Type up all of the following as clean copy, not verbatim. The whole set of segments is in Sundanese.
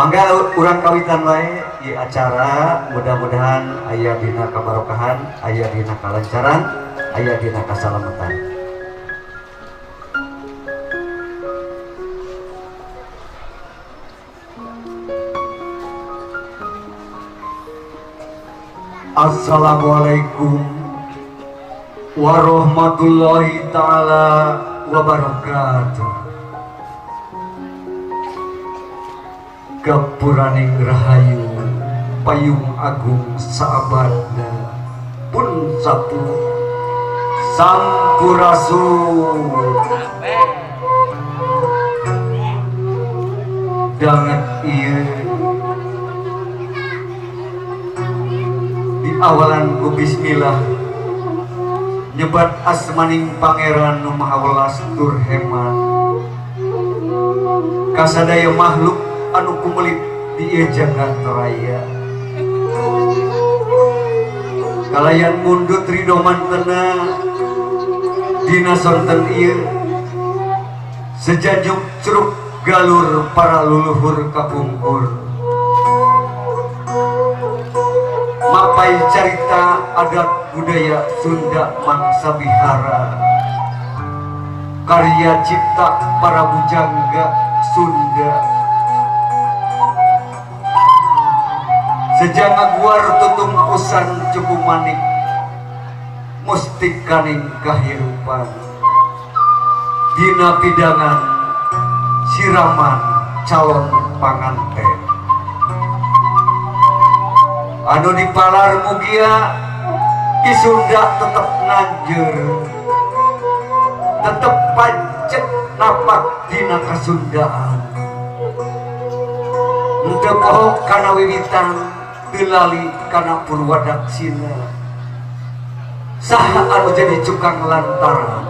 Mangga urang kawitan wae di acara, mudah-mudahan aya dina kabarokahan, aya dina kalancaran, aya dina kasalamatan. Assalamualaikum warahmatullahi taala wabarakatuh. Gapuraning rahayu payung agung saabadna pun sapu sampurasun. Danget ieu di awalan ku bismillah nyebat asmaning pangeran nu maha welas tur hemat kasadaya makhluk anu kumelit di ieu jagat raya. Kalayan mundut ridho mantena dina sonten ieu sejajuk curug galur para luluhur kapungkur. Mapai carita adat budaya Sunda mangsa bihara, karya cipta para bujangga Sunda. Sejak guar tutungkusan cukup manik mustikaning kahirupan dina pidangan siraman calon panganten anu dipalar mugia Ki Sunda tetep nanjeur, tetep pancet napak dina kasundaan. Henteu poho kana wiwitan, teu lali kana purwadaksina. Saha anu jadi cukang lantaran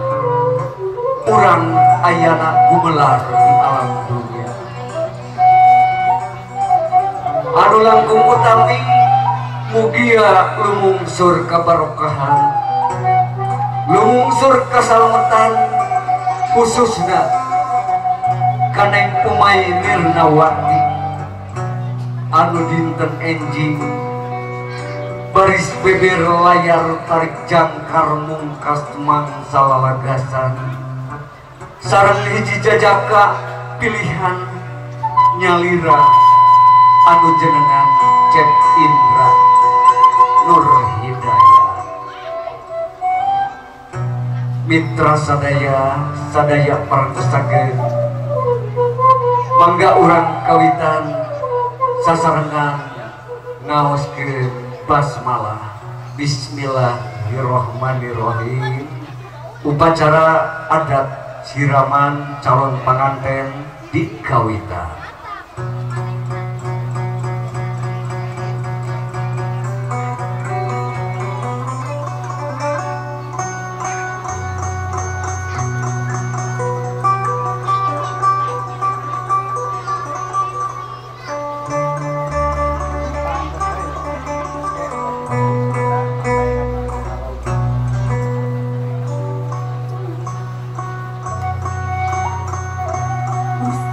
urang ayana gumelar di alam dunia. Anu langkung utami mugia lumungsur kabarokahan, lumungsur kasalametan, khususna kaneng Umay Nirnawati anu dinten enjing baris beber layar tarik jangkar mungkas mangsa lalagasan sareng hiji jajaka pilihan nyalira anu jenengan Cep Indra Nur Hidayat. Mitra sadaya, sadaya parantos-sageun, mangga urang kawitan sasarengan ngaoskeun basmalah. Bismillahirrahmanirrahim. Upacara adat siraman calon panganten di kawitan.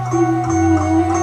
Thank you.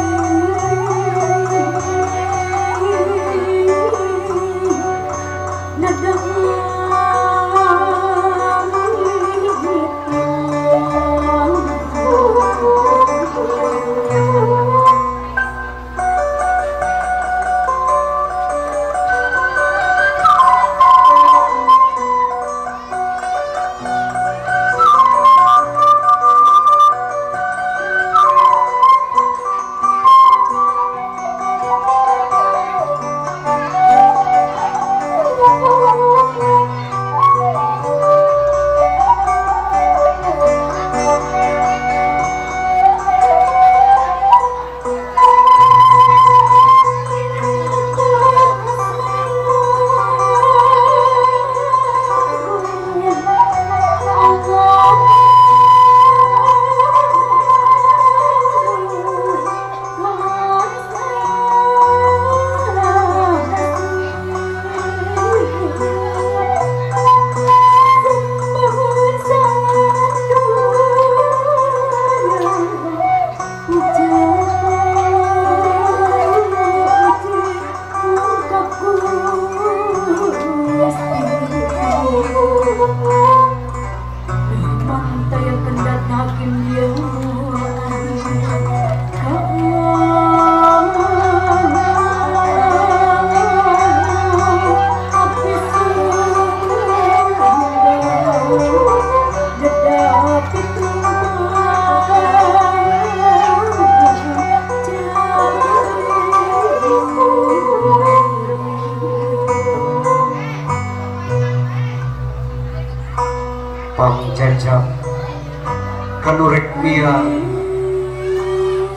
Mugia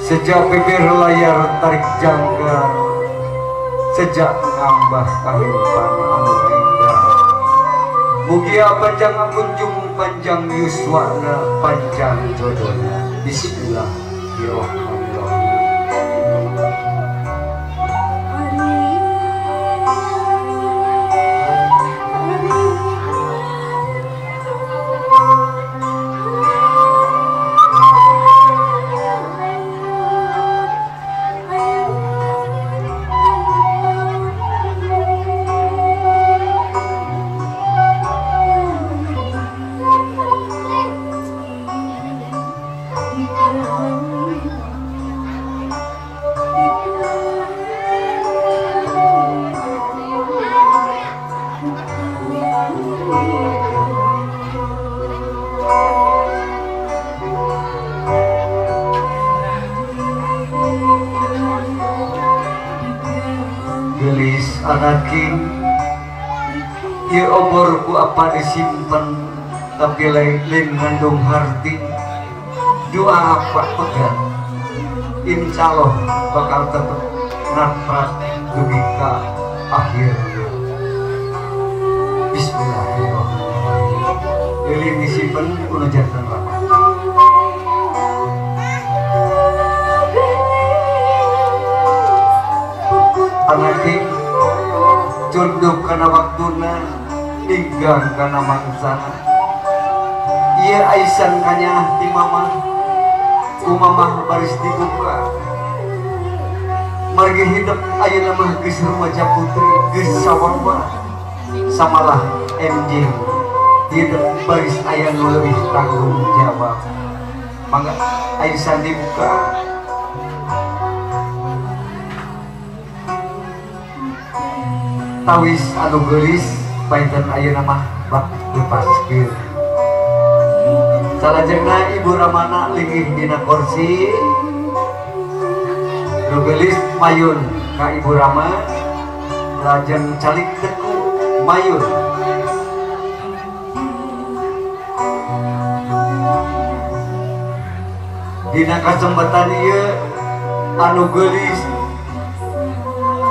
sejak bibir layar tarik jangkar, sejak ngambah kahirupan anu enggal. Mugia panjang kunjung, panjang yuswana, panjang jodohna. Bismillahirrahmanirrahim. Gelis anaki ieu obor ku apa disimpen tapi lain ngandung harti. Doa apa pegat insya Allah bakal tetep nafrat dugi ka akhir. Bismillahirrahmanirrahim. Lilin disimpen kudu janten rahmat. Anaki tunduk kana waktuna, ninggang kana mangsana. Ieu aisan kanyaah ti mamah, ku mamah baris dibuka. Margi hidup ayeuna mah geus rumaja putri, geus sawawa. Samalah MJ hidup baris aya nu leuwih tanggung jawab. Mangga aisan dibuka. Tawis anu geulis painten ayeuna mah bak lepaskeun. Salajengna Ibu Ramana linggih dina kursi. Nu geulis mayun ka Ibu Rama, lajeng calik teku mayun. Dina kasempatan ieu anu geulis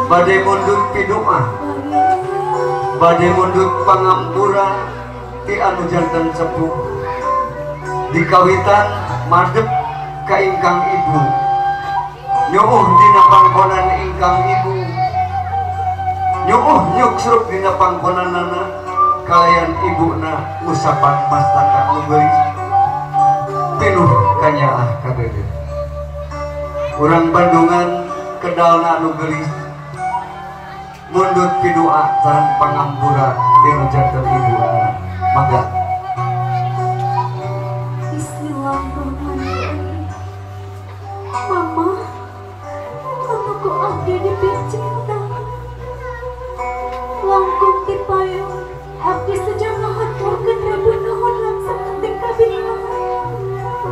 bade mundut pidu'a, bade mundut pangampura ti anu janten sepuh. Dikawitan madep ka ingkang ibu, nyuuh dina pangkonan ingkang ibu, nyuuh nyuksruk dina pangkonanana kalayan ibuna usapan mastaka nu geulis pinuh kanyaah kadeudeuh. Urang Bandungan kedalna anu geulis mundut pidu'a sareng pangampura ti nu janten ibuna. Mangga. Bismillahirrahmanirrahim. Mama, anu ku abdi dipicinta, langkung tipayun abdi sejak ngahaturkeun rebu nuhun langsung penting kabinah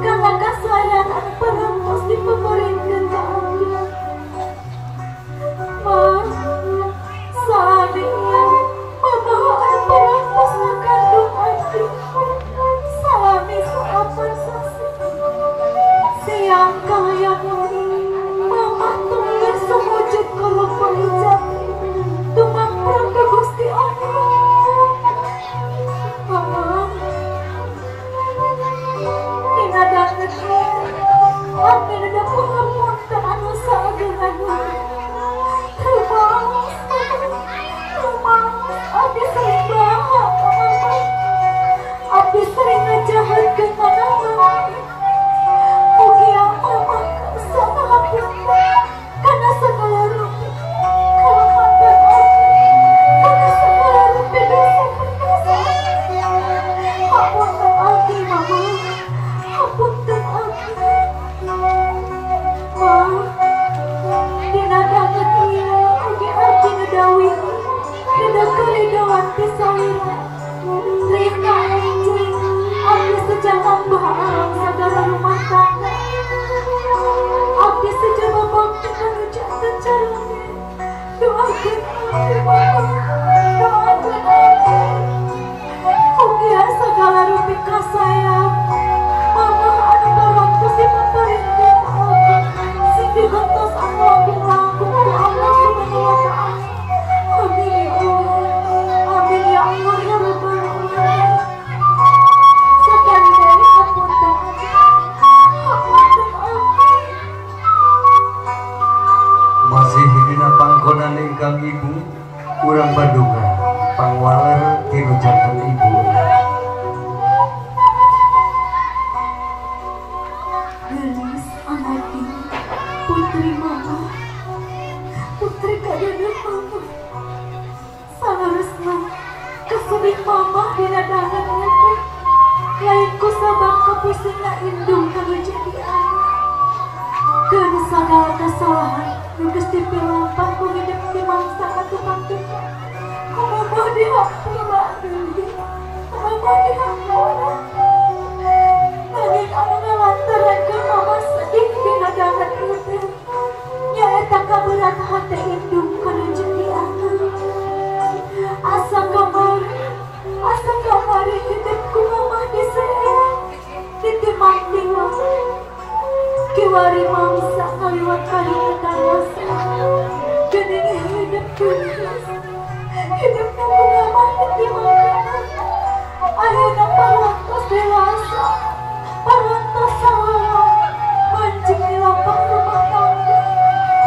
kana kasayan anu parantos dipaparinkeun ka abdi. Ma, saadina mama anu parantos ngakandung abdi salami salapan sasih siang kalayan mama tunggu sumujud kalupang. Masih dina pangkonan ingkang ibu urang Bandungan pangwaler tinu janten ibu. Gelis anaki putri mama, putri kadeudeuh mama, saleresna kasebing mama dina dangan ieu teh lain ku sabab kapusingna indung kanu jadi anak. Keun sagala kesalahan nu geus dipilampah ku hidup di mangsa ka tukang-tukang. Ku mama dihampura deui, ku mama dihampura. Nanging anu ngalantarankeun mama sedih dina dangan ieu teh nyaeta kaberat hate indung kanu jadi anak. Asa kamari hidup ku mama diseet ditimang-timang kiwari mangsa ngaliwat kali karasa geuning hidup geus hidup nu ku mama ditimang-timang ayeuna parantos dewasa parantos sawala mancing di lapang rumah tangga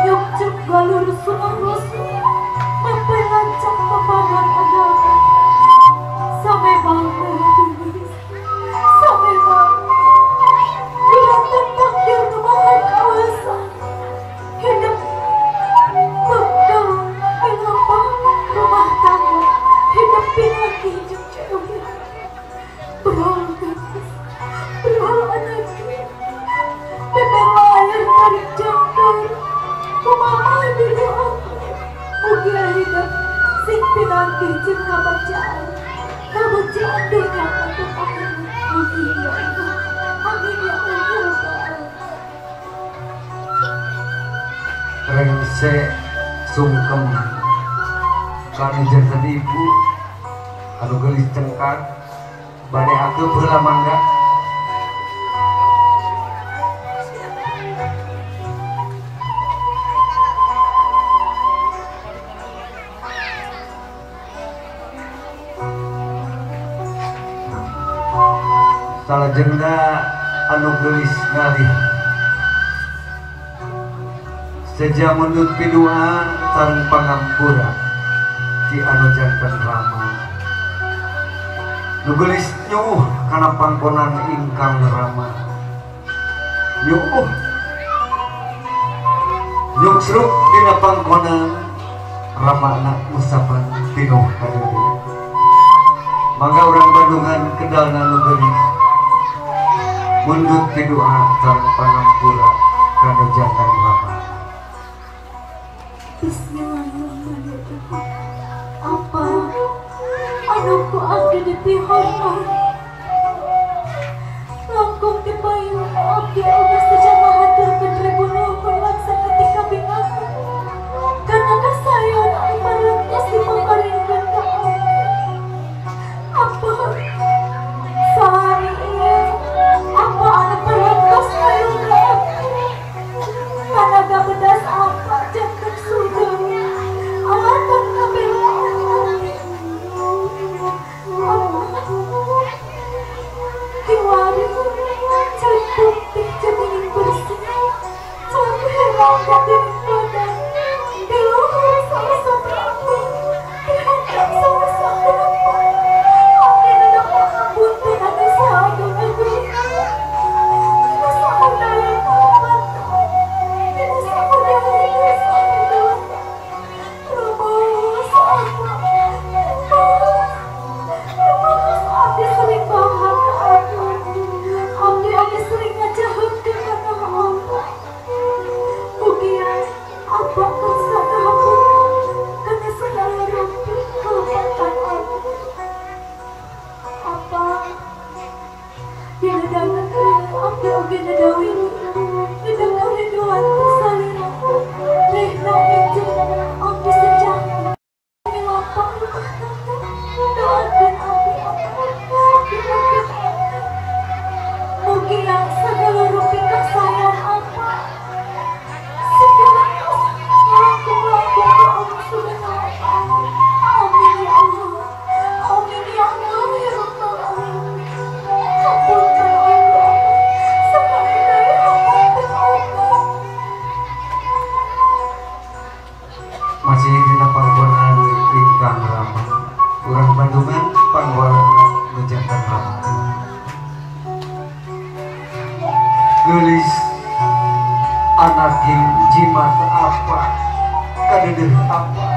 nyukcuk galur sunah rasul sampai lancang pepagan agama. Sampai banget geus, sampai banget dilantan takdir nu maha kawasa hidup bekal di lapang rumah tangga hidup pinaki jeung jauh berhal geus, berhal anaknya bebek layar tarik jangkar kumaha didoakeun mugia hidup sing pinangkih jeung kabacaan kabacaan dunya untuk akhirat. Mugia ya Allah, amin ya Allah ya Rabbal alamin. Rengse sungkem kanu janten ibu anu geulis cengkak bade ageup heula mangga. Salajengna anu geulis ngalih seja mundut pidua sareng pangampura ti anu janten rama nu geulis nyuuh kana pangkonan ingkang rama nyuuh nyuksruk dina pangkonan ramana usapan pinuh kadeudeuh. Mangga urang Bandungan kedalna nu geulis mundut pidua sareng pangampura kana janten rama. Bismillahirrahmanirrahim. Apa anu ku abdi dipihormat langkung dipayung abdi oge sejama haturkeun ribu nuhun laksa ketika bingahan karena kasayon anu parantos dipaparinkeun ka abdi. Apa sari ieu apa anu parantos hayung ka abdi tanaga bedas apa janten surga alatan kabelaan abdi. Apa kiwari cai putih jadining bersih cai herang jadining badan di luhur salah satu di handap salah satu abdi nenek pangapunten anu sahagung-agung dina samudaya kalepatan dina samudaya sabudosa rumus apa rumus abdi sering bahak ka abdi abdi oge sering ngajaheutkeun kana Allah. Mugia Masih dina panggonan ingkang ramah. Urang Bandungan panggonan menjantan ramah. Geulis anak jimat apa kadeudeung apa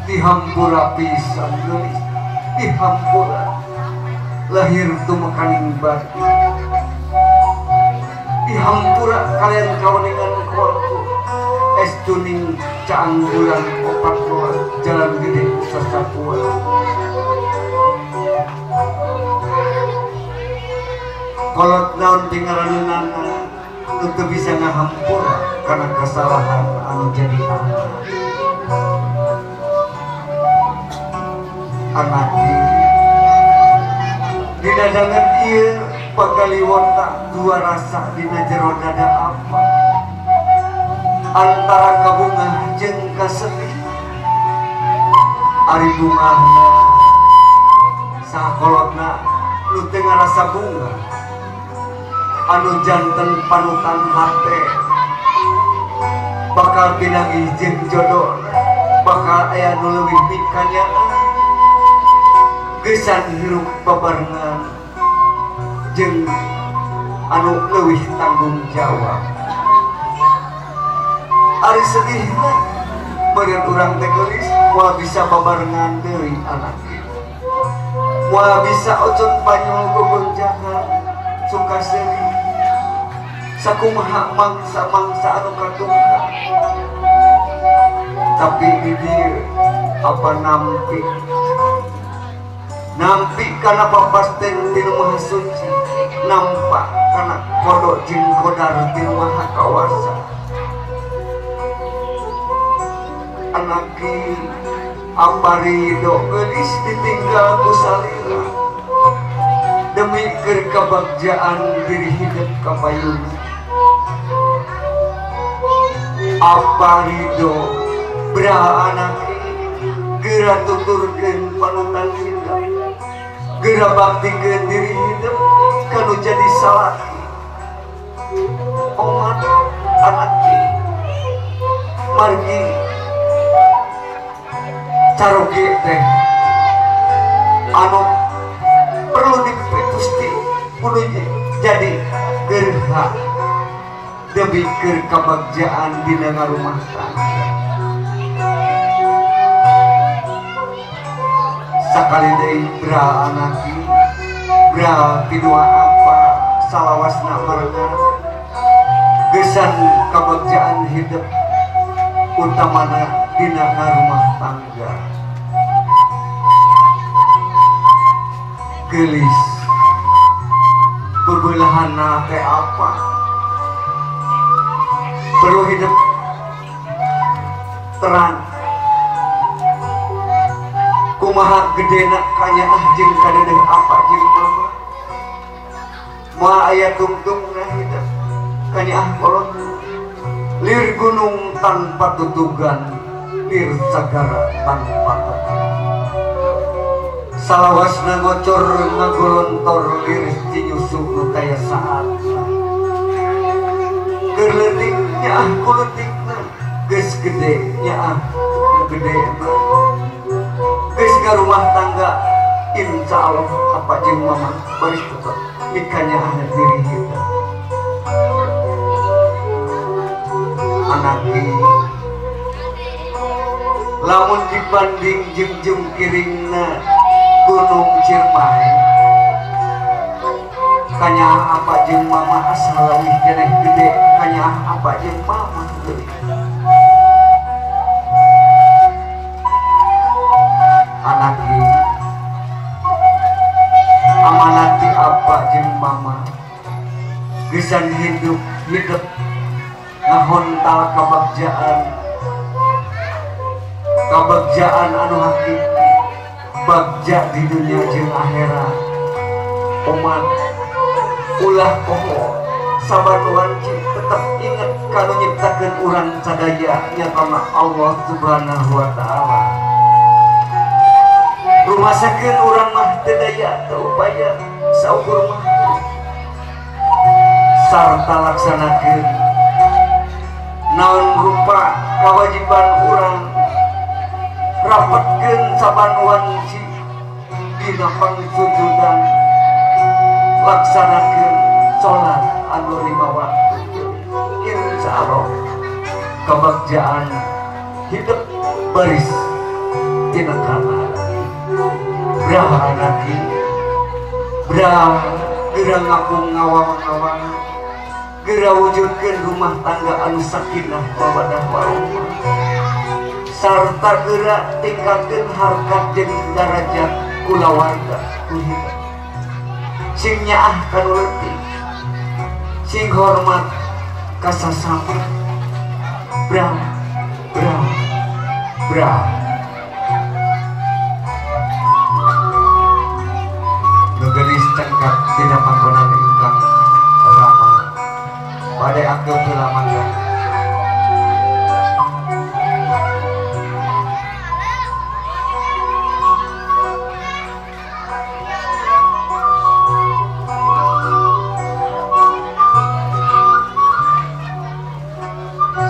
dihampura pisan geulis dihampura lahir tumekaning batin dihampura kalian kaweningan kolku es tuning caang bulan opat bulan jalan gede sasapuan kolot naon tingaraneunana teu bisa ngahampura karena kesalahan anu jadi anak. Anak dina danget ieu pagaliwota dua rasa dina jero dada apa antara kabungah jeung kasedih. Ari bungahna sakolotna nu teu ngarasa bunga anu janten panutan hate bakal pinanggih jeung jodoh bakal aya nu leuwih pikanyaah geusan hirup babarengan jeung anu leuwih tanggung jawab. Ari sedihna meureun urang teh geulis moal bisa babarengan deui anak moal bisa ocot banyol gogonjakan suka seuri sakumaha mangsa-mangsa anu katungkang. Tapi di dieu apa nampi nampi kana papasten ti Nu Maha Suci nampak kana kodok jeung kodar ti Nu Maha Kawasa. Anaki apa ridho geulis ditinggal ku salira demi keur kabagjaan diri hidup kapayun. Apa ridho bra anaki geura tuturkeun panutan hidup geura baktikeun diri hidup kanu jadi salaki. Omat anaki margi caroge teh anu perlu diputusti kudu jadi gerha demi keur kabagjaan dina ngarumah tangga. Sakali deui bra anaki bra pidua apa salawasna marengan geusan kabagjaan hidup utamana dina ngarumah tangga. Geulis bebelahanna teh apa perlu hidup terang kumaha gedena kanyaah jeung kadeudeung apa jeung mama moal aya tungtungna hidup kanyaah kolot lir gunung tanpa tutugan lir sagara tanpa tepi salawasna ngocor ngagolontor lir cinyusu nu kaya saatna keur leutik nyaah ku leutikna geus gede nyaah ku gedena geus ngarumah tangga insya Allah apa jeung mama baris tetep mikanyaah diri kita. Anaki lamun dibanding jeung jungkiringna Gunung Ciremai kanyaah apa jeung mama asal leuwih keneh gede kanyaah apa jeung mama leuwih. Anaki amanati apa jeung mama geusan hidup hidup ngahontal kabagjaan kabagjaan anu hakiki bagja di dunia jeung akhirat. Omat ulah poho saban wanci tetep inget kanu nyiptakeun urang sadaya nyatana Allah Subhanahu wa taala. Rumasakeun urang mah teu daya teu upaya saukur mah sarta laksanakeun Naon rupa kewajiban urang rapatkeun saban wanci dina pangsujudan laksanakeun salat anu lima waktu. Insyaallah kebagjaan hidup baris tina kamar brah anaki brah geura ngapung ngawang-ngawang geura wujudkeun rumah tangga anu sakinah mawaddah warahmah sarta geura tingkatkeun harkat jeung darajat kulawarga ku hidup sing nyaah ka nu leutik sing hormat ka sasama brah brah brah. Nu geulis cengkak tina panggonan ingkang ramah bade ageng heula mangga.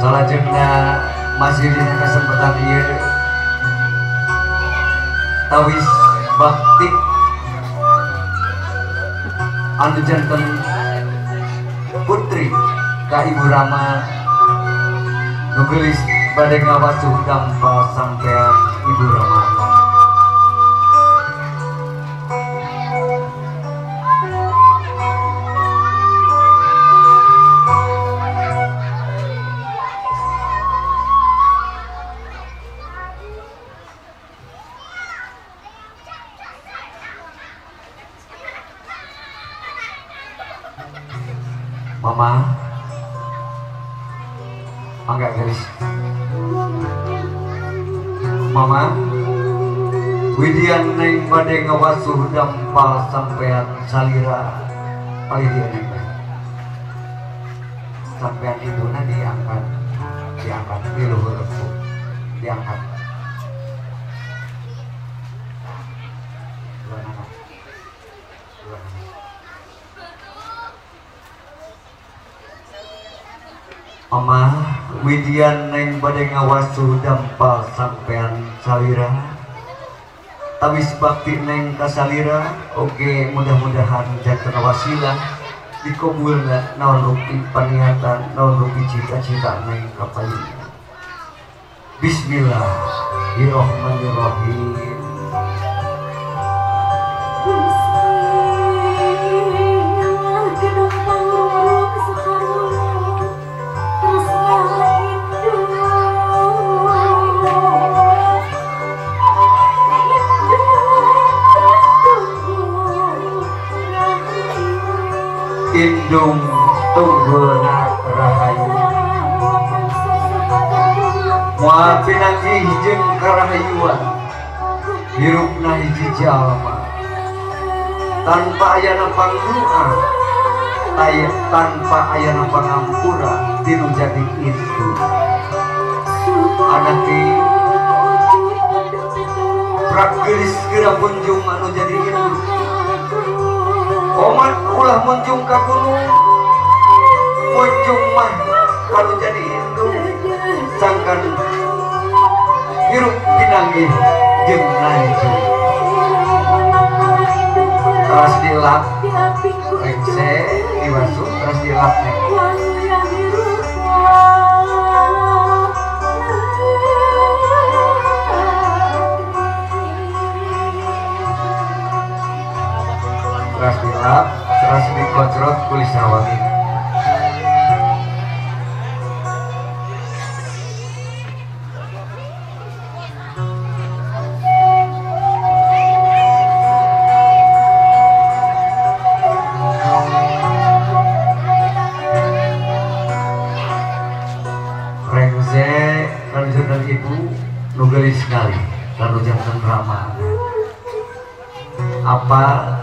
Salajengna masih di kesempatan ieu tawis bakti anu janten putri ka Ibu Rama nu geulis bade ngawasuh dampal sampean Ibu Rama. Mama, mangga gelis. Mama, widian neng bade ngawasuh dampal sampean salira palih dieu neng. Sampean ibuna diangkat, diangkat di luhur diangkat. Mama, widian neng bade ngawasuh dampal sampean salira tawis bakti neng ka salira oke mudah-mudahan janten wasilah dikabulna naon rupi paniatan naon rupi cita-cita neng ka payuna. Bismillahirrahmanirrahim. Indung tunggulna rahayu moal pinanggih jeung karahayuan hirupna hiji jalma tanpa ayana pangdoa tanpa ayana pangampura tinu jadi indung anaki prak geulis geura munjung anu jadi indung. Omat ulah munjung ka gunung, munjung mah kalau jadi indung sangkan hirup pinanggih jeung nanjung. Teras dilap rengse diwasuh teras dilap neng. Teras dilap, teras dikocrot kulis sawangi. Rengse kalujantan ibu nu geulis sekali kalujantan rama. Apa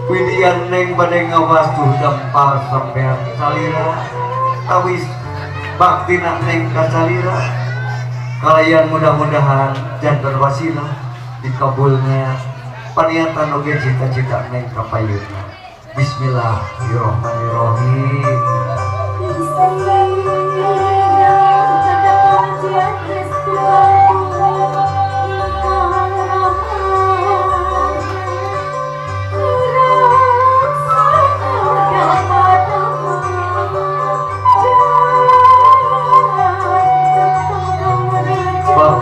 widian neng bade ngawasuh dampal sampean salira tawis baktina neng ka salira kalayan mudah-mudahan janten wasilah dikabulna paniatan oge cita-cita neng ka payuna. Bismillahirrahmanirrahim.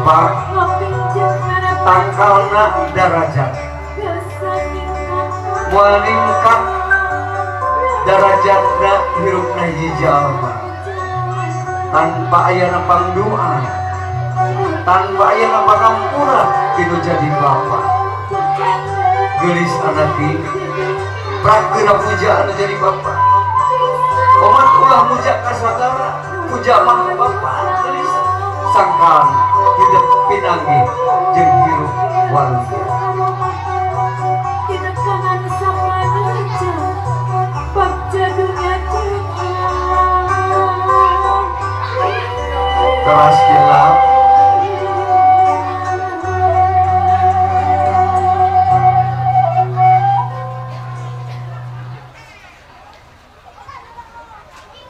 Bapak tangkalna darajat moal ningkat darajatna hirupna hiji jalma tanpa ayana pangdoa tanpa ayana pangampura tinu jadi bapak geulis anaki prageura puja anu jadi bapak omat ulah muja ka sagala puja mah bapak geulis sangkan hidup pinanggih jeung hirup waluya. Keras gelap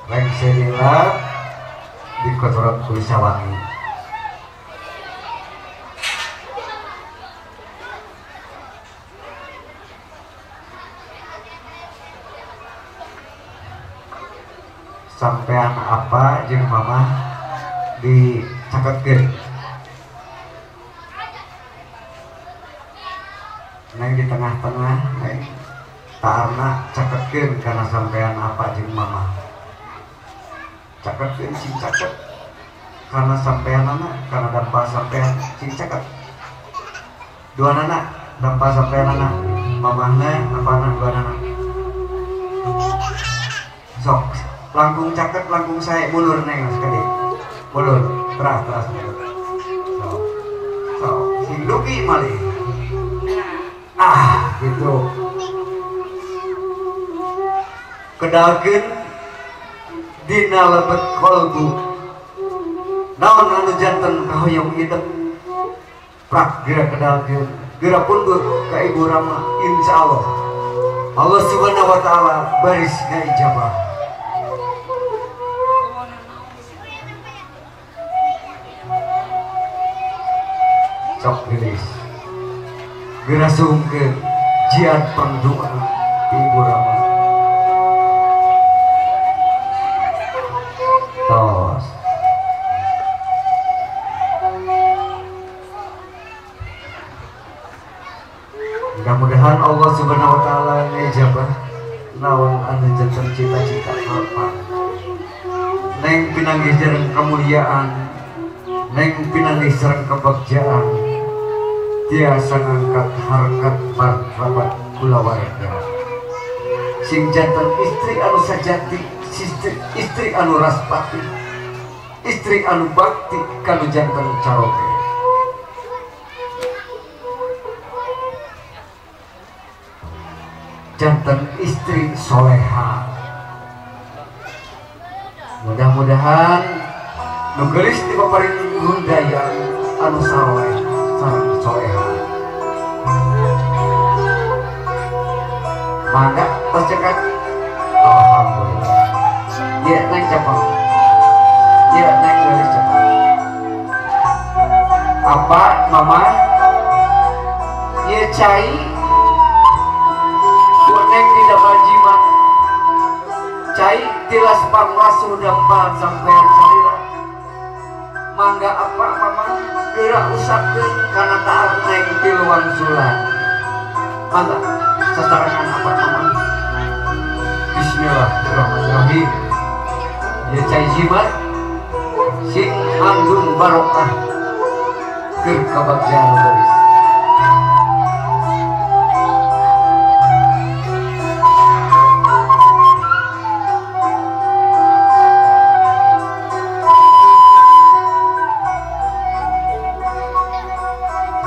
lengser gelap di kotoran Kulisawangi. Sampean apa jeung mama dicaketkeun neng di tengah-tengah neng taarna caketkeun karena sampean apa jeung mama caketkeun sing caket karena sampean anak karena dampa sampean sing caket dua anak dampa sampean anak mamana apa anak dua anak sok langkung caket langkung saya mulur neng sekali mulur teras teras mulur so so sing dugi malih ah gitu kedalkeun dina lebet kolbu naon anu janten kahoyong hidup prak geura kedalkeun geura pundur ka Ibu Rama insyaallah Allah Subhanahu wa taala baris ngaijabah. Sok gelis geura sungkeun jiat pangdoa Ibu Rama tos mudah-mudahan Allah Subhanahu wa taala ngijabah naon anu janten cita-cita bapak neng pinanggih sareng kemuliaan neng pinanggih sareng kebagjaan tiasa ngangkat harkat martabat kulawarga sing janten istri anu sajati istri anu raspati istri anu bakti kanu janten caroge janten istri soleha. Mudah-mudahan nu geulis di paparin gundayang anu saleh sareng soleha. Mangga tos cekat. Alhamdulillah. Ieu neng cepeng. Ieu neng geulis cepeng. Apa mama? Ieu cai neng tidak jimat cai tilas panglasu dampal sampean salira mangga apa mama geura usapkeun kana taat neng tiluan sulan mangga sasarengan apa mama bismillahirrahmanirrahim ya cai jimat sing ngandung barokah keur kabagjaan baris.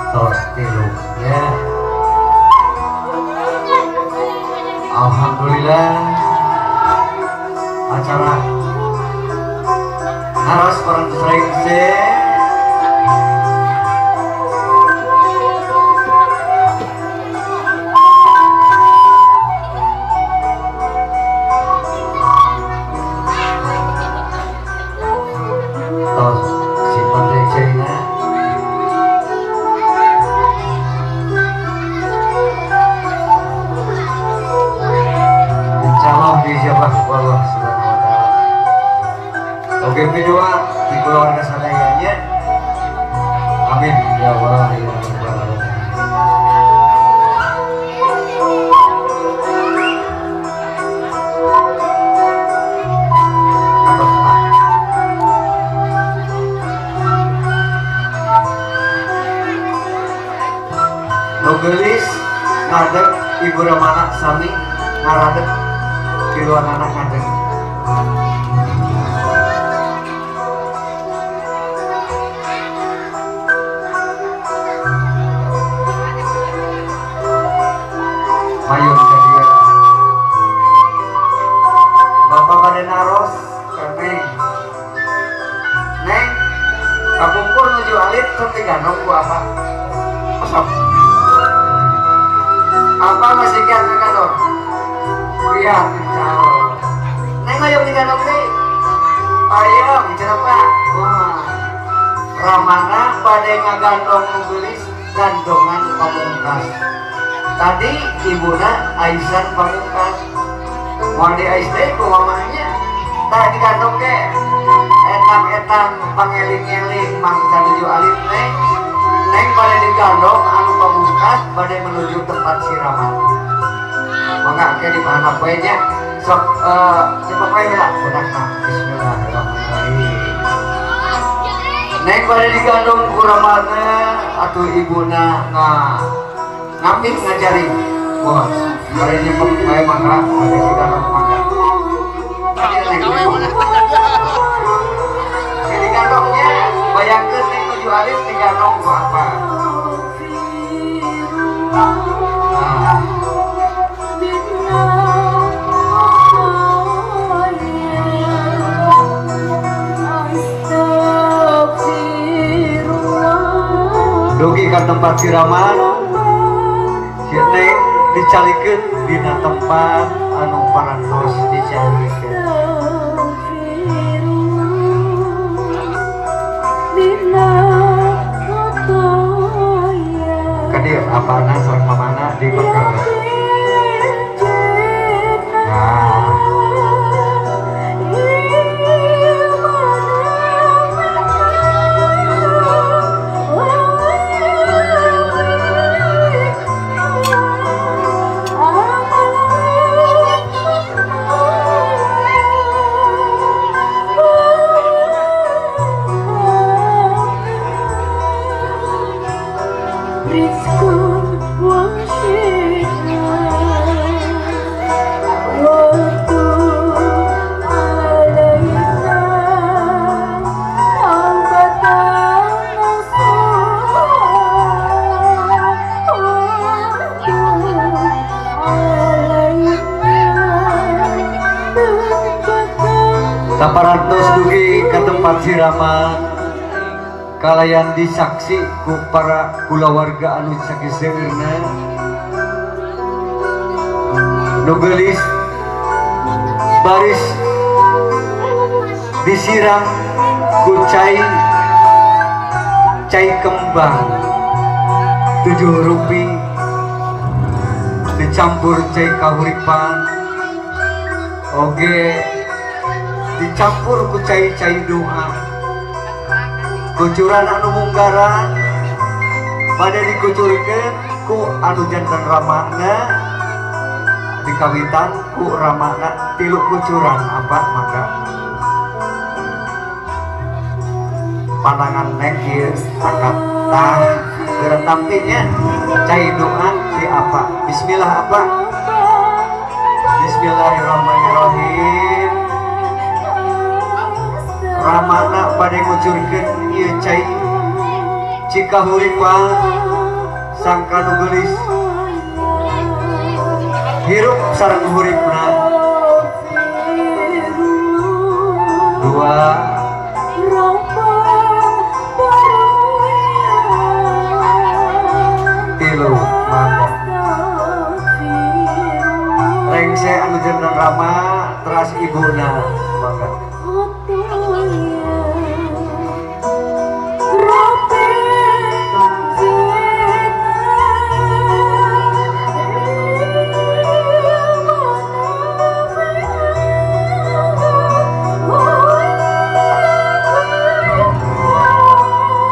Tos tilu ya. Alhamdulillah acara haros bareng srengse tos simpan deh. Dijabah Allah Subhanahu wa taala. Oke, kedua di keluarga sadayanya. Amin ya Allah ya Rabbal alamin. Nu geulis ngadeg ibu ramana sami ngaradeg tiluan anak ngadeg. Mayun ka dieu. Bapak bade naros ka Neng. Neng, kapungkur nuju alit sok digandong ku apa? Sok. Apa masih kiat ngagandong? Iya, insyaallah. Neng hoyong digandong deui. Hoyong, cenah Pak. Kumaha? Ramana bade ngagandong nu geulis gandongan pamungkas. Tadi ibuna aisan pamungkas. Moal di ais deui ku mamahnya. Tah digandong ge etang-etang pangeling-eling mangsa nuju alit neng. Neng bade digandong anu pamungkas bade menuju tempat siraman. Mangga ke di mana poe nya. Sok cepet we lah budakna. Bismillahirrahmanirrahim. Neng bade digandong ku ramana atuh ibuna ngapit ngajari. Bos, bade nyepeng bae mangga bade digandong mangga. Digandongnya bayangkeun neng nuju alit digandong ku apa? Nah. Dugi ka tempat siraman, si Neng dicalikeun dina tempat anu parantos dicalikeun. Kadir apana sareng mamana di bekal. Nah. Saparantos dugi ke tempat siraman kalayan disaksi ku para kulawarga anu sakiseurna nu geulis baris disiram ku cai cai kembang 7 rupi dicampur cai kahuripan oge dicampur ku cai-cai doa kucuran anu munggaran bade dikucurkeun ku anu janten ramana dikawitan ku ramana 3 kucuran apa maka pandangan neng ieu angkat tah geura tampinya cai doa di apa bismillah apa bismillahirrahmanirrahim ramana bade ngucurkeun ieu cai cikahuripan sangka nu geulis hirup sareng huripna 2 3 mangga rengse anu jeneng rama teras ibuna mangga.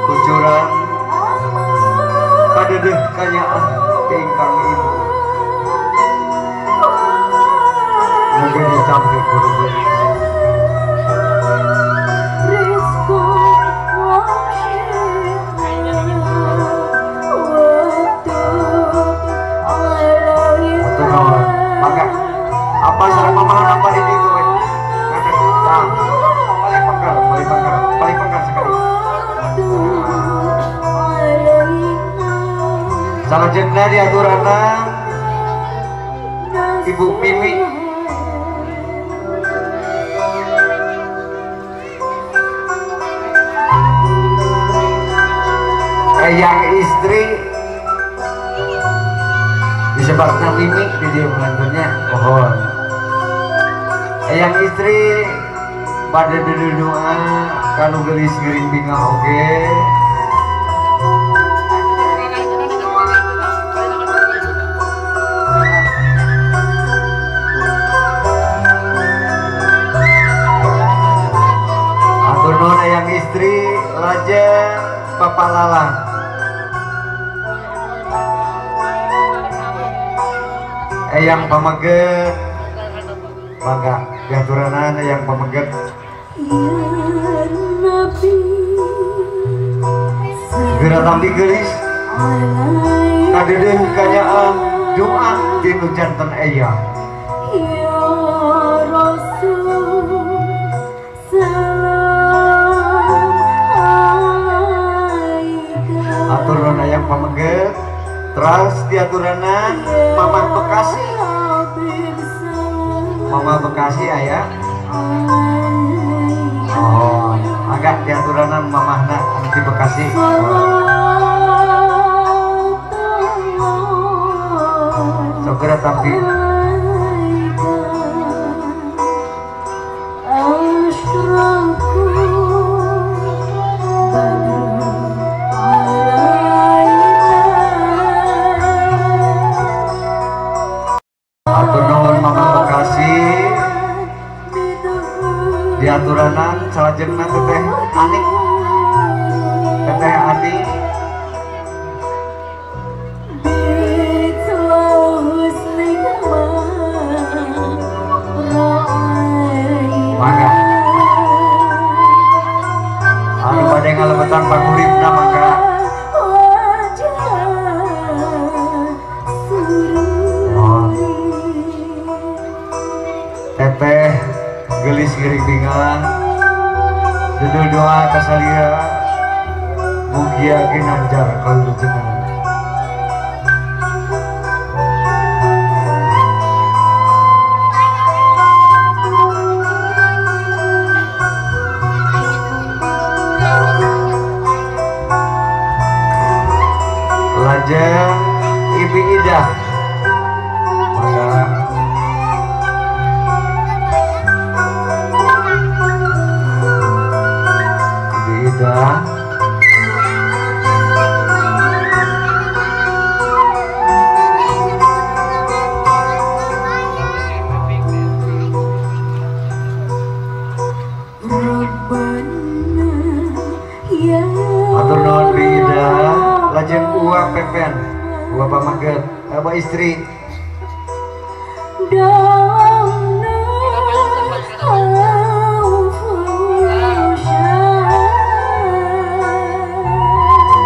Kucuran Salajengna diaturana Ibu Mimi. Eyang istri disebutna Mimi di dieu melantunnya mohon. Eyang istri pada doa kanu geulis geuring bingah oge. Atur nuhun eyang istri lajeng Bapak Lalang. Eyang pameget mangga diaturanan eyang pameget. Geura tampi geulis kadeudeuh kanyaah doa tinu janten eyang. Ya Rasul salam alaika. Atur nuhun eyang pameget. Terus diaturanan Mama Bekasi. Mama Bekasi ayah. Oh, agak diaturanan mamahna di Bekasi. Segera tapi diaturanan salajengna Teteh Anik. Teteh Anik mangga anu bade ngalebetan panguripna mangga. Oh. Teteh gelis giring bingah dudul doa kasalira mugia ginanjar kawilujengan. Lajeng Ibi Idah mangga. Idah atur nuhun Bi Idah. Lajeng Uwa Pepen, Uwa pamaget, abah istri.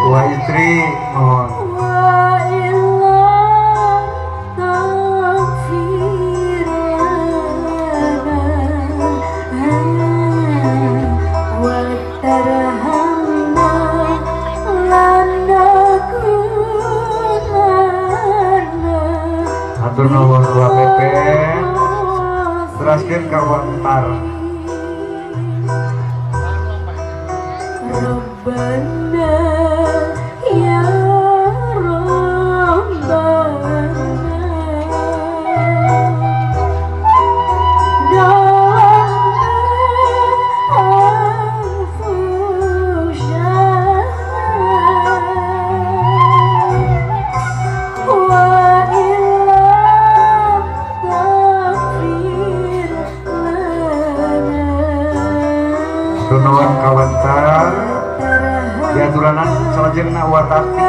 Uwa istri mohon. Atur nuhun Uwa Pepen. Teraskeun ka Wantar. Rabbana ya Rabbana Nuhun kawantar diaturanan salajengna Watati.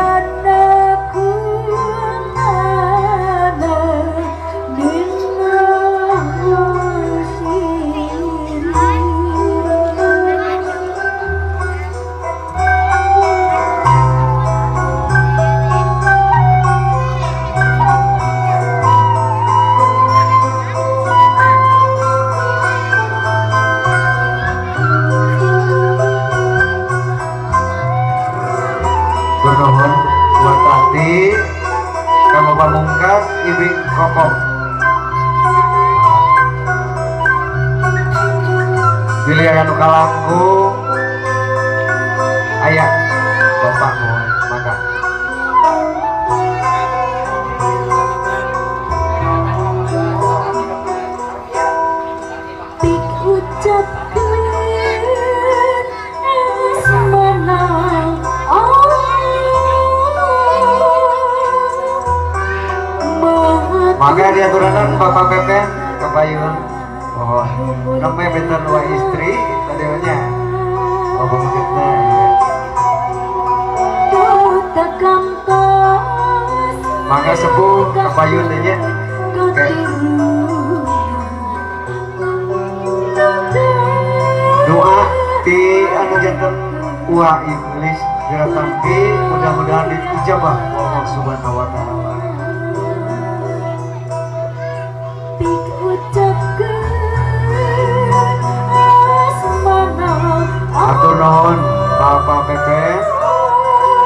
Nuhun. Kokom. Bilih aya nu kalangkung aya Bapak mohon mangga. Pik ucapkeun asmana Allah. Mangga diaturanan Bapak Pepen kapayun. Oh, nembe benten dua istri tadinya. Bapak maksudna ya. Mangga sepuh kapayun teh nya. Doa ti anu janten ua iblis diratampi mudah-mudahan diijabah Allah Subhanahu wa taala. Pik ucapkeun asmana. Atur nuhun Bapak Pepe.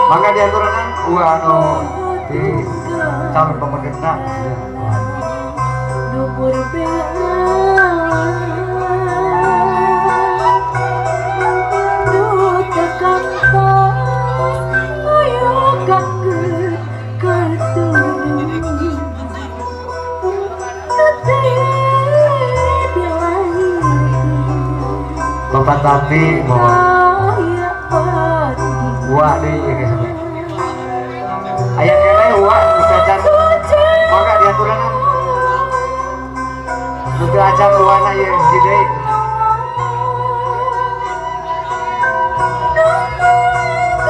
Mangga diaturanan ua anu di calon pemedetna. Numur Bapak Tapi mohon ua deui ieu geus sampe. Aya keneh ua bisa acan. Mangga diaturanan. Nu teu acan uana ieu hiji deui.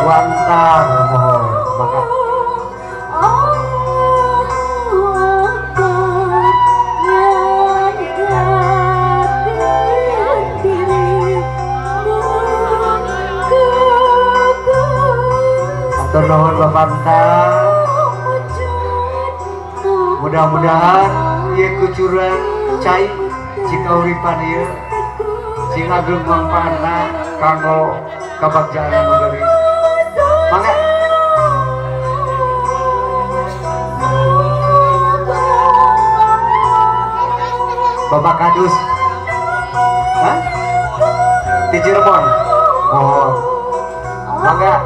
Wantar mohon mangga. Atur nuhun Bapak Antar. Mudah-mudahan ieu kucuran cai cikauripan ieu sing ageng mangfaatna kanggo kabagjaan anu geulis. Mangga. Bapak Kadus. Hah? Di Cirebon. Mohon. Mangga.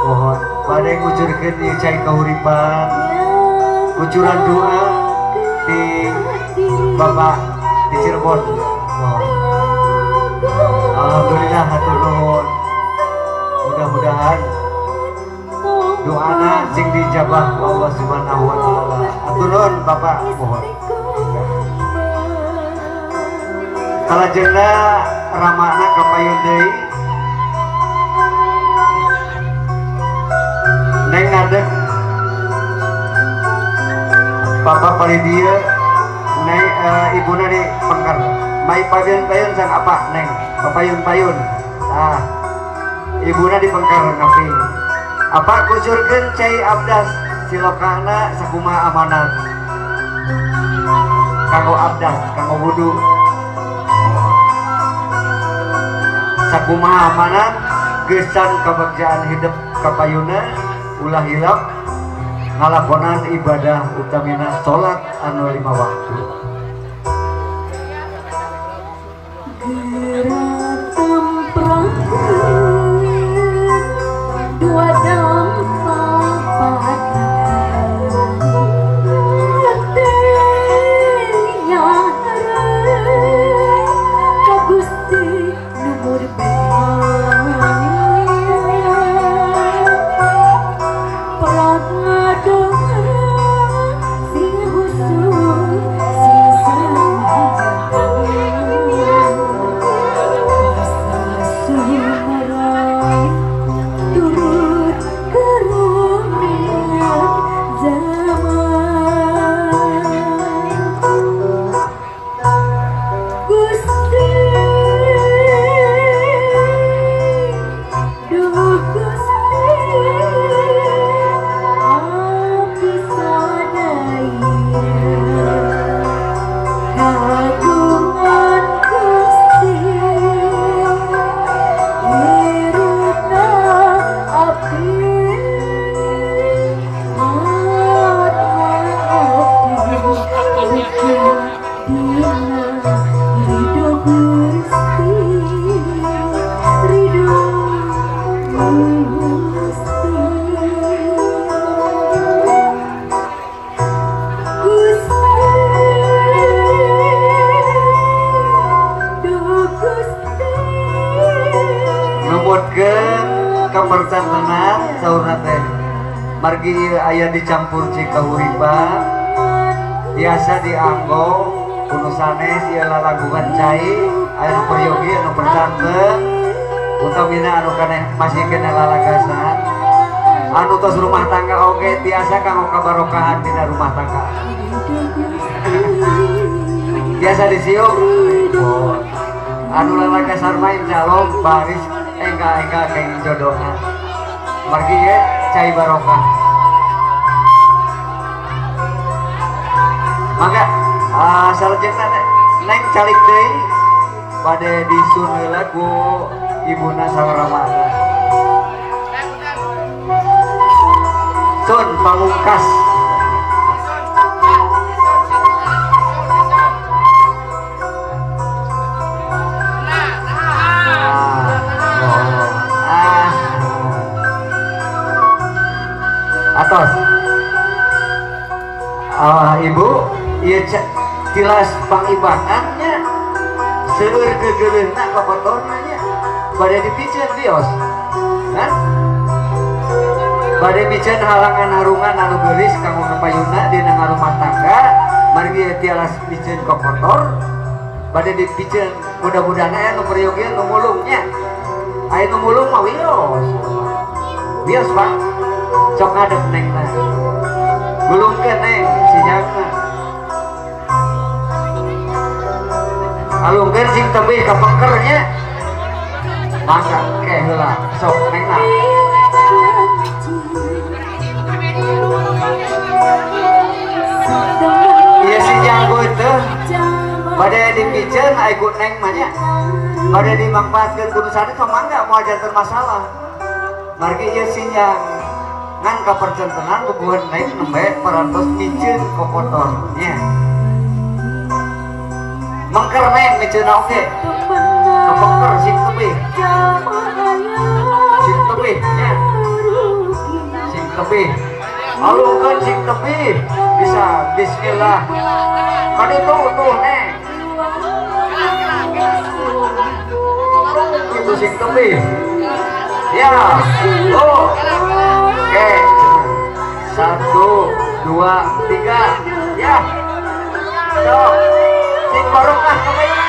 Mohon bade ngucurkeun ieu cai kahuripan. Kucuran doa di Bapak di Cirebon. Mohon. Alhamdulillah hatur nuhun. Mudah-mudahan doana sing dijabah ku Allah Subhanahu wa taala. Hatur nuhun Bapak, mohon. Salajengna ramana kapayun deui. Neng ngadeg Bapak paling dia neng ibuna di pengker. Mai payun-payun sang apa neng? Papayun-payun. Ah, ibuna di pengker ngaping. Apa kucurkeun cai abdas cilokana sakumaha amanat. Kanggo abdas, kanggo wudu. Sakumaha amanat gesan kabagjaan hidup kapayuna ulah hilap ngalakonan ibadah utamina salat anu 5 waktu. Ngalebetkeun kapercantenan saurna teh. Margi aya dicampur cikahuripan biasa dianggo kuno sanes ieu lalagungan cai aya nu peryogi anu percanten utamina anu kaneh masih kena lalagasan anu tos rumah tangga oge biasa kanggo kabarokahan dina rumah tangga biasa disiuk oh. Anu lalagasan mah insyaallah baris enggal-enggal kenging jodohna margi ye cai barokah. Mangga salajengna neng calik deui bade disun heula ku ibuna sareng ramana. Sun pamungkas. Atos ibu ieu tilas pangibakannya seueur gegeleuhna kokotorna nya bade dipiceun bios kan bade miceun halangan harungan anu geulis kanggo kapayuna dina ngarumah tangga margi tilas miceun kokotor bade dipiceun mudah-mudahan aya nu peryogi nu mulung nya aya nu mulung mah wios wios Pak sok ngadep neng mah gulungkeun neng sinyalna alungkeun sing tebih ka pengker nya mangga ke heula sok neng na ieu sinyal teh bade dipiceun ai ku neng mah nya bade dimangpaatkeun ku nu sanes mah mangga moal janten masalah margi ieu sinyal ngan kapercantenan bubuhan neng nembe parantos miceun kokotor nya mengker neng miceun oge kepengker sing tebih nya sing tebih alungkeun sing tebih bisa bismillah kan itu utuh neng itu sing tebih ya oh. Oke, 1, 2, 3, ya. Sok, sing barokah kapayuna.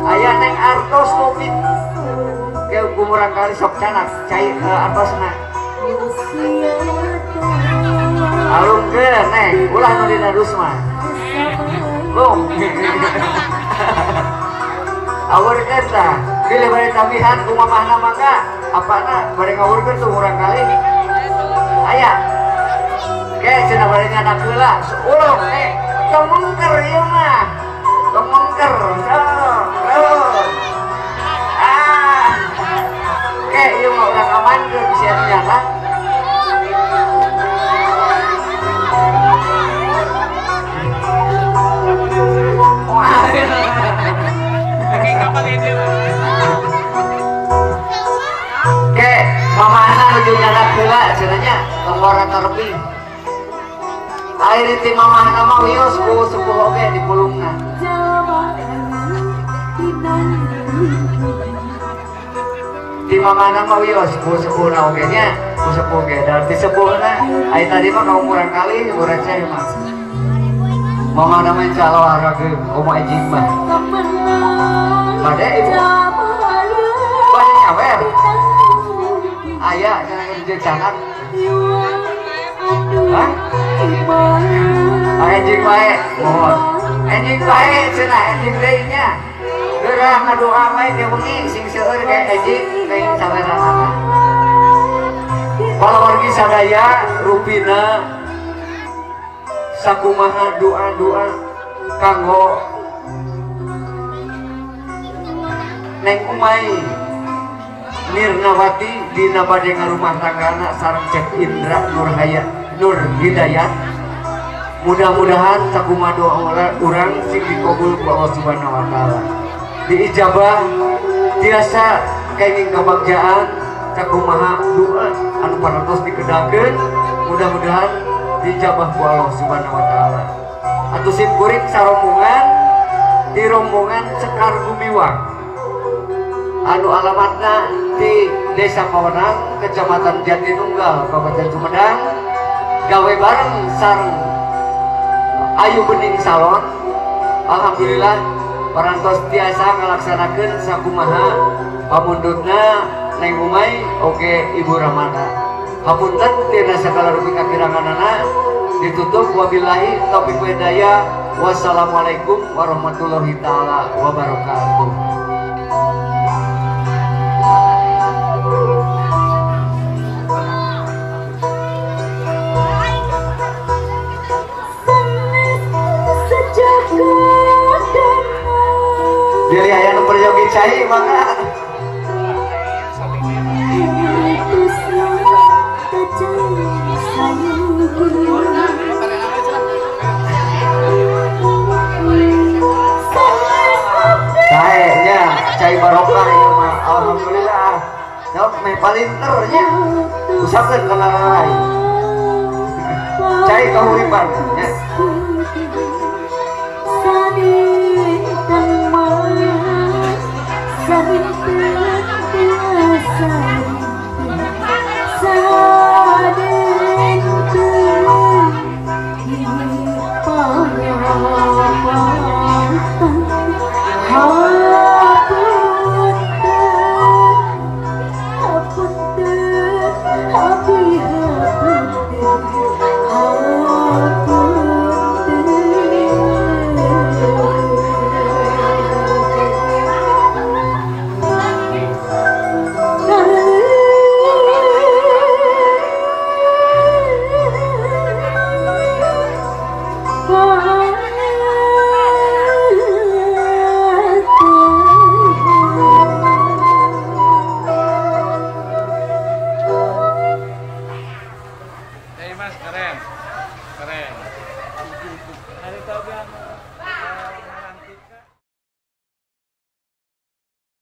Aya neng artos mobil. Ke gumurang kali sok canak, cai artosna. Alungkeun neng, ulah nu dina dus mah. Lung. Awurkeun tah, bilih bade tambihan ku mamahna mangga, apana bade ngawurkeun tuh murang kali. Aya. Ke cenah bade nyanak heula, ulung neng. Tong mengker ieu mah. Tong mengker. Sok. Ah. Ke ieu mah urang amankeun bisi anu nyanak. Wah. Oke, mamahna nuju nyanak heula cenah nya tong wara tarpi. Air ti mamahna mah wios ku sepuh oge di pulungna. Ti mamahna mah wios ku sepuhna oge nya, ku sepuh ge. Da ti sepuhna ai tadi mah kaumuran kali receh mah. Mamahna mah insyaallah harageuh komo ejing mah. Bade ibu bade nyawer aya cenah jeung canak hah anjing bae mohon anjing bae cenah anjing deui nya geurah ngadoa bae ke wengi sing seueur ke anjing pengen saweranana palawargi sadaya rupina sakumaha doa-doa kanggo Neng Umay Mirnawati dina bade ngarumah tanggana sareng Cek Indra Nur Hidayat. Mudah-mudahan sakumaha doa urang sing dikabul ku Allah Subhanahu wa taala. Diijabah tiasa kenging kabagjaan sakumaha doa anu parantos dikedakeun mudah-mudahan diijabah ku Allah Subhanahu wa taala. Atuh sim kuring sarombongan di rombongan Sekar Gumiwang. Anu alamatna di Desa Pawenang, Kecamatan Jatinunggal, Kabupaten Sumedang. Gawe bareng sareng Ayu Bening Salon. Alhamdulillah parantos tiasa ngalaksanakeun sakumaha pamundutna Neng Umay oge Ibu Ramana. Hapunten tina sagala rupi kakiranganana ditutup wabillahi taufiq wal hidayah. Wassalamualaikum warahmatullahi taala wabarakatuh. Diri aya nu peryogi cai mangga. Sae nya cai barokah ieu mah alhamdulillah. Sok meh palinter nya. Usahakeun kana lain. Cai kahuripan nya. Keren, keren. Ada tahu kan?